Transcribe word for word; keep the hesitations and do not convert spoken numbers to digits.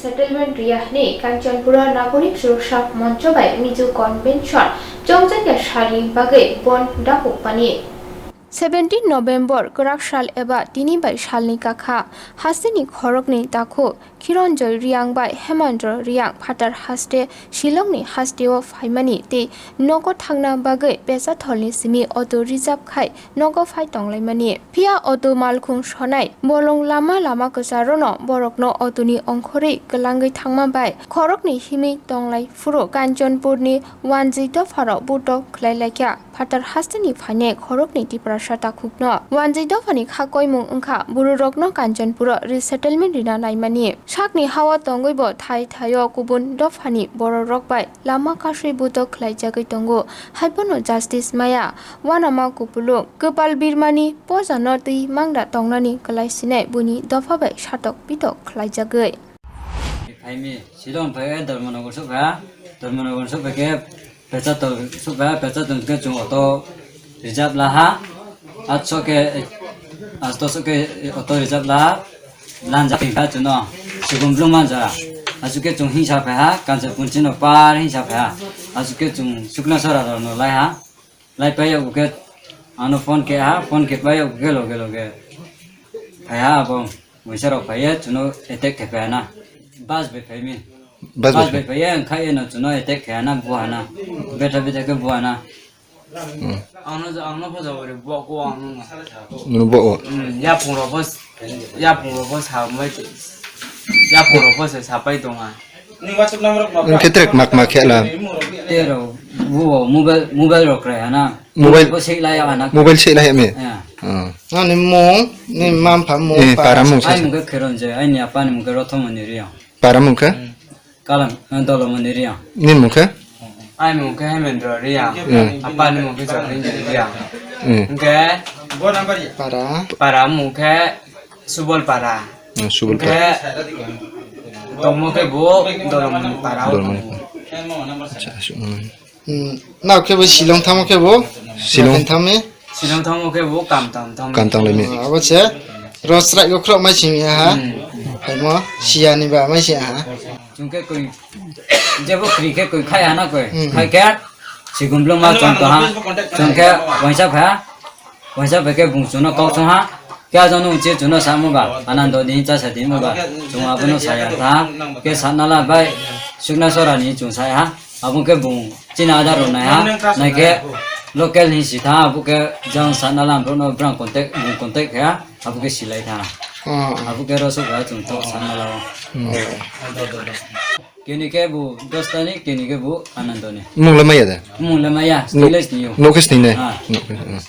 Settlement riya hwnwi Kanchanpura Nagorik Suraksha Moncho bai Mizo Convention chongjakya salni bagwi bon dakhuk mani. Seventeen November kwrak sal eba tini bai salni kakha hasteni khoroknwi takhuk Khironjoy Riyang bai Hemandro Riyang phatar haste Shillongni hasteo phaimani tei nogo thangna bagwi Pesatholni simi auto reserve khai nogo phai tonglaimani. Phiya auto malkhung sonai bolong lama lama kwcharono borokno autoni ongkhorwi kwlangwi thangma bai khoroknwi himwi tonglai phuru Kanchanpurni Wanjwi dopharo butok khlai laikha. Phatar hasteni phainai khoroknwi Tiprasa takhukno Wanjwi dophani kha koimung wngkha, bororokno Kanchanpuro resettlement rina naimani. Sakni hao tongwibo thai thaio kubun dophani bororok bai lama kasui butok khlaijagwi tongo, haiphano justice maya. Uanama kupulung kwpal birmani pojano twi mangda tongnani kwlai sinai buini dopha bai satok pitok khlaijagwi. Phaimi, Shillong phai Dharmanagar sukha, Dharmanagar sukha khe Pechatol sukha, Pechatol khe chwng auto reserve laha, atso khe, atso khe auto reserve laha, lanja phai kha chwngno, Sugumlung manja, aswk khe chwng hingsa phaiha, Kanchanpur chino par hingsa phaiha, aswk khe chwng Sukna Sora rokno laiha. Lai pai yago khe ano phone khe ha, phone khe pai yago khe loge loge phai ha abo, muisa rok phai ye chwngno attack khe phai ha na. Bus bai phai mi. Bus bai Bus bai phai. Phai ye wngkha ye no chwngno attack khe ha na, bu ha na. Betha betha khe bu ha na. Hmm. Ang no, ang no phaja bari bo ko ang no. Nung bo o. Hmm, ya phung rok bo, ya phung rok bo sa mai, ya phung rok bo se sa pai tong ha. Wngkhe trek mak mak khe la. Tero, buo mobile, mobile rok krai hana. Mobile. Bo sei lai hana. Mobile sei lai me. Ya. Oh. Ani mung, ni mam pha mung. Eh, para. Para mung. Ai mung khe Khironjoy, ai ni apa ni mung khe Rothomoni Riyang. Para mung khe? Kalam, eh, Dolomoni Riyang. Ni mung khe? Ai mung khe Hemendra Riyang. Hmm. Apa ni mung khe Jolini Riyang. Hmm. Hingkhe para. Para mung khe Subol para. Hmm, Subol para. Hingkhe tongmo khe bo Dolomoni para o Dolomoni tongo. Para. Acha, acha, hmm. Hmm, nao khe bo Shillong thamo khe bo? Shillong. Napen thami? Shillong thamo khe bo kam tang thamo. Kam tang lai mi. Oh, abo se. Rosrai go khrok mai sing ya ha. Hmm. Phaimo siya ni ba mai sing ya ha. Chwng khe koi, jebo kri khe koi khai hana koi. Hmm. Khai khe Sugumlung ma chwng to ha. Chwng khe waisa kha. Waisa bai khe bung chwngno kok song ha. Kya jano che chwngno samo ba. Anando ni cha sa di mo ba. Chwng abono saya tha. Khe Satnala bai Sukna Sora ni chwng saya ha. Abo khe bung chini adar rok nai ha. Nai khe local ni si tha. Abo khe jang Satnala rok no brang contact, bung contact khe ha. Abo khe silai tha. Oh. Abo khe rosok ha chwng tok Satnala o. Hmm. Kini khe bo Dostani, kini khe bo Anandoni. Mung le maya da? Mung le maya, Nuk-, stainless ni yo. Nuk khe sini ne? Ah. Nuk khe, hmm.